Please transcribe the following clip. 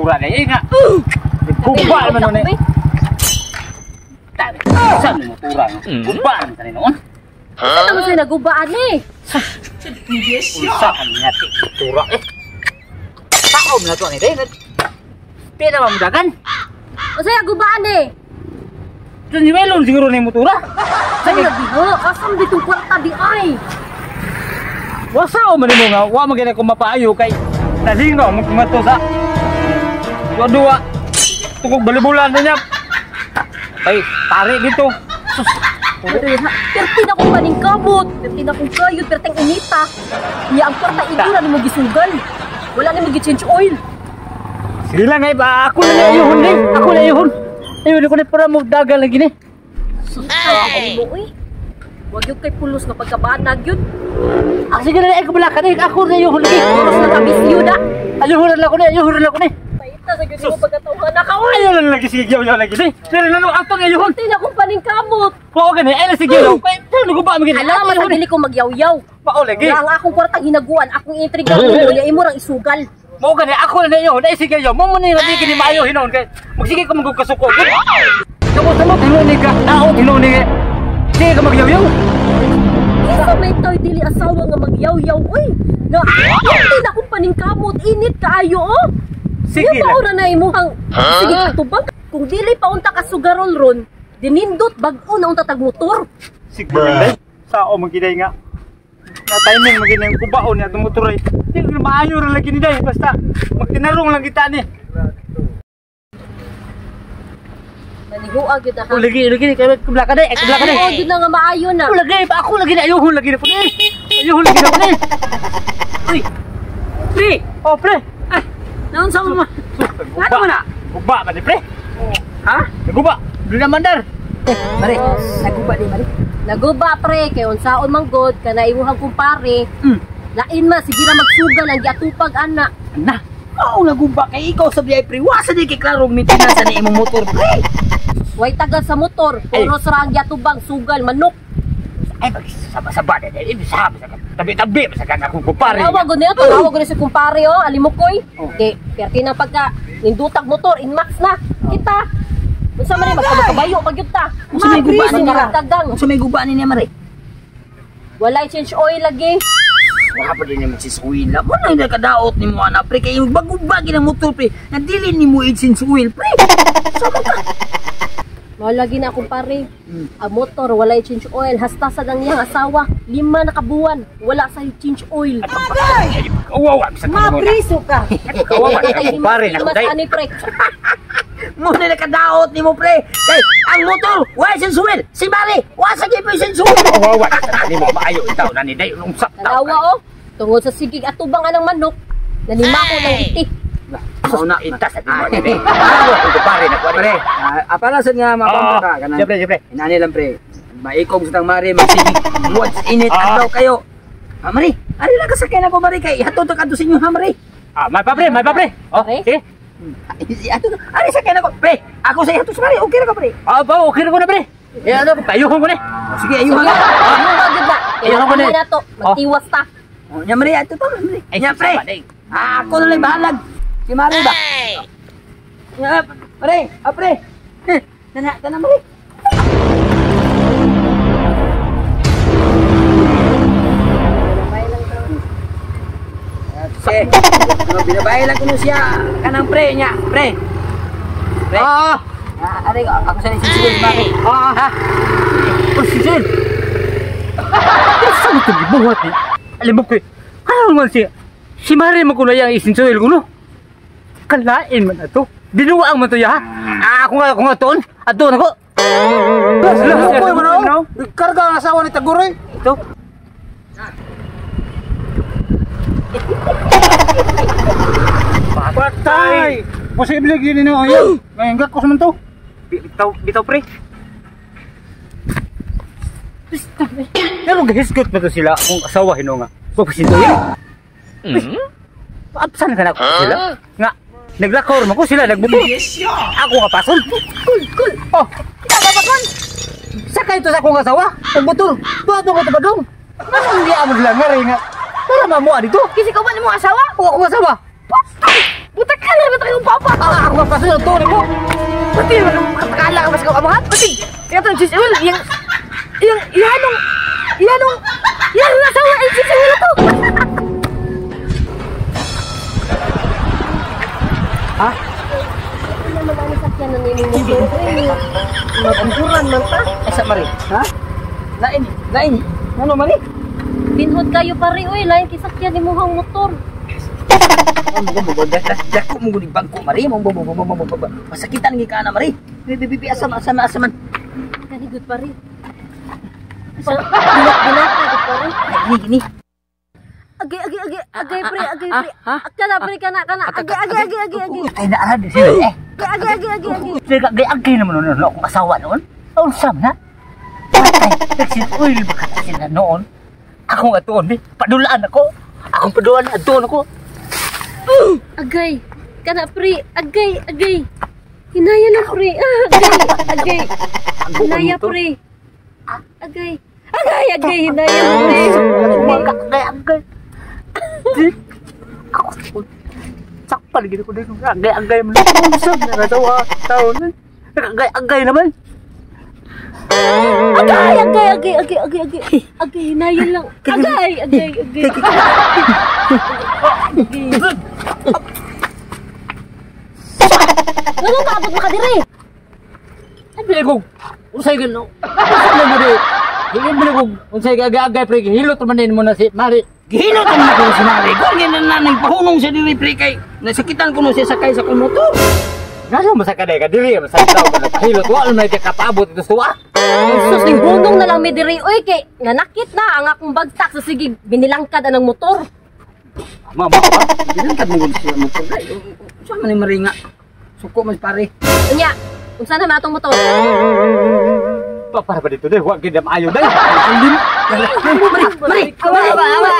Motora na eh nga. Guba man nun eh. Saan mo motora? Guba man tani noon. Saan naman sa'yo nagubaan eh? Saan niya motora eh? Tao na to ni day. Di na mamudagan. O sa'yo nagubaan eh? Dun siguro ni motora. Saan nabiho? Asam ditong kwarta di ay? Wasao man nimo nga wa man gani ko mapaayo kay nalingaw mo kumato sa dua tungkol balibulan na niya. Ay, tari dito. Sus. Perti na kong paningkamot, perti na kong kayod, perting inita. Iya ang kwarta igura nimo gisugal. Wala nimo gi-change oil. Sige lang ay ba ako na ayuhon ni. Ako na ayuhon. Ayun ko ni para mo dagal lagi ni. Sus, ay mo uy. Wag yun kay pulos nga pagkabanag yun. Ah, sige na ay kabalakan eh. Ako na ayuhon lagi. Pulos na kabisyo na. Ayuhon lang ko ni, ayuhon lang ko ni. Paita sa gyud mo pagkatawhan na ka oy. Ayaw lang lagi sige yaw lagi ni. Pero lalo atong ayuhon. Perti na kong paningkamot. Oo gani ay sige yaw. Kay naguba man gani. Alam man sa dili ko magyawyaw. Mao lagi. Ang akong kwartang hinaguan, akong intriga mo niya imo rang isugal. Mao gani ako na ayuhon ay sige yaw. Mo man ni lagi kini maayo hinon kay magsige ka magkasuko. Kamo samot hinon ni ka. Naot hinon ni. Sige ka magyawyaw. Isa may tao'y dili asawa nga magyawyaw oy. Nga perti na kong paningkamot, init kaayo oh. Sige lang. Yung na imuhang sige katubang. Kung dili pa unta ka sugarol ron, dinindot bag-o na unta tag motor. Sige lang. Sao magiday nga. Na timing magiday ang kubaon ni atong motor ay. Dili na maayo ra lagi ni day basta magtinarong lang kita ni. Manihuag gyud na ha. Lagi lagi kay kublaka day, kublaka day. Oo gyud na nga maayo na. Lagi pa ako lagi na ayuhon lagi na pud. Ayuhon lagi na pud. Uy. Pre. Oh pre. Ay, naunsa mo ma? Ano mo na? Guba ba ni pre? Ha? Naguba. Dili na mandar. Mare, naguba di mare. Naguba pre kay unsaon man god kana imuhang kumpare. Lain man sige ra magsugal ang giatupag ana. Na. Mao naguba kay ikaw sa biyahe pre. Wa sa di kay klarong maintenance ni imong motor pre. Way tagal sa motor, puros ra ang giatubang sugal manok. Ay magsaba-saba na dahil sabi sa tabi-tabi sa kang akong kumpare. Tawag ko niya, tawag ko niya si kumpare oh, alimukoy. Di, perti na pagka nindutag motor, inmax na. Kita. Unsa man ni magkabayo pag yun ta. Unsa may guba ni niya? Unsa may guba ni niya mare? Walay change oil lagi. Wala pa din naman si Suwil. Mo na hindi kadaot ni mo ana pre kay bagubagi ng motor pre. Nadili ni mo i-change oil pre. Sama ka. Mao lagi na kumpare. Ang motor walay change oil, hasta sa ang iyang asawa, 5 na kabuwan, wala sa change oil. Kawawa sa Mapriso ka. Kawawa na kumpare na Mas day. ani pre. Mo na nakadaot ni mo pre. Kay ang motor wala change oil. Si Mare, wa sa gyud change oil. Kawawa na ni mo maayo itaw na ni day unsa Tanawa oh. Tungod sa sigig atubang anang manok, nanimako ng iti. Mao na itas at mo ni. Kumpare na pre. Apala sad nga mapampa ka kanang. Siyempre, siyempre. Inani lang pre. Maikog sa tang Mare magsige. What's in it adlaw kayo. Ah, Mare, ari lang kasakyan ako Mare kay hatod ta kadto sa inyo ha Mare. Ah, may pa pre, may pa pre. Oh, sige. Ato, ari sakyan ako pre. Ako sa hatod sa Mare, okay ra ka pre. Ah, ba okay ra ko na pre. Eh ano, payuhon ko ni. Sige, ayuhan ka. Ayuhan ka. Ayuhan ko ni. Magtiwas ta. Oh, nya Mare, ato pa Mare. Nya pre. Ah, ako na lang bahalag. Si Mare ba? Nya pre, ah pre. Nana, tana Mare. Okay. Binabay lang kuno siya kanang pre nya, pre. Pre. Ah. Ari ako sa sisil Mare. Ah, ha. Oh, sisil. Sa ito gibuhat ni. Alam mo ko. Ano man siya? Si Mare man kuno yang isinsuil kuno. Kalain man ato. Binuang man to ya. Ah, ako nga ton. Ato nako. Lukoy man oh. Karga ang asawa ni Taguroy. Ito. Patay. Posible gyud ni no. Ngayon gakos man to. Bitaw, bitaw pre. Pero gahisgot na to sila kung asawa hino nga. Huwag pasintuin. Absan ka na ko sila. Nga, naglakor man ko sila, nagbuto. Ako nga pason. Kul, kul. Oh, tababakon. Sakay to sa akong asawa. Nagbuto. Duha to ko tabadong. Ano hindi amo nila nga rin nga. Para mamua dito. Kasi ka ba ni mong asawa? O akong asawa. Patay! Buta ka! Sakyan na ba tayong papa? Ah, ako mapasunod to nimo. Pati man katakala ka mas amahan. Pati kaya tong sis oil yang yang ihanong ihanong ihanong asawa ay sis oil to. Ha? Ano naman ang sakyan na nimo motor? Maburan man ta. Asa mari? Ha? Lain, lain. Ano mari? Pinhod kayo pare oy, lain kay sakyan nimo hang motor. Dako mo gud bangko mari mo masakitan gi ka na mari. Bibi asa asa asa man. Kani gud pare. Binata gud pare. Gini gini. Agay agay agay agay pre agay pre. Kana pre kana kana agay agay agay agay agay. Kay na arad sila eh. Agay agay agay agay. Sige agay agay naman noon akong asawa noon. Unsa man na? Patay, nagsin oil ba sila noon? Akong atuon ni padulaan ako. Akong padulaan atuon ako. Agay, kana pre, agay, agay. Hinaya na pre. Agay, agay. Hinaya pre. Agay. Agay, agay, hinaya pre. Agay, agay. Ako sakpal gid ko dito. Agay, agay man. Unsa na tawa taon. Agay, agay naman. Agay, agay, agay, agay, agay, agay. Agay, hinaya lang. Agay, agay, agay. Ano kaabot mo ka dire? Ay, biligog. Unsay gano? Unsay mo dire? Dili biligog. Unsay agay-agay pre, gihilot man din mo na si Mari. Gihilot man ko si Mari. Kung gina na nang pahunong sa diri pre kay nasakitan ko no siya sakay sa akong motor. Nasa mo sa kaday ka diri man sa tawo ka nagpahilot wa man ka kapaabot ito suwa. Sus ning hunong na lang mi diri oy kay nanakit na ang akong bagtak sa sige binilangkad anang motor. Mama, binilangkad mo gud siya motor. Unsa man ni Mari nga? Suko man pare. Unya, unsa na man atong motor? Para ba dito deh, wa gid maayo dai. Mari, mari. Awa, awa, awa.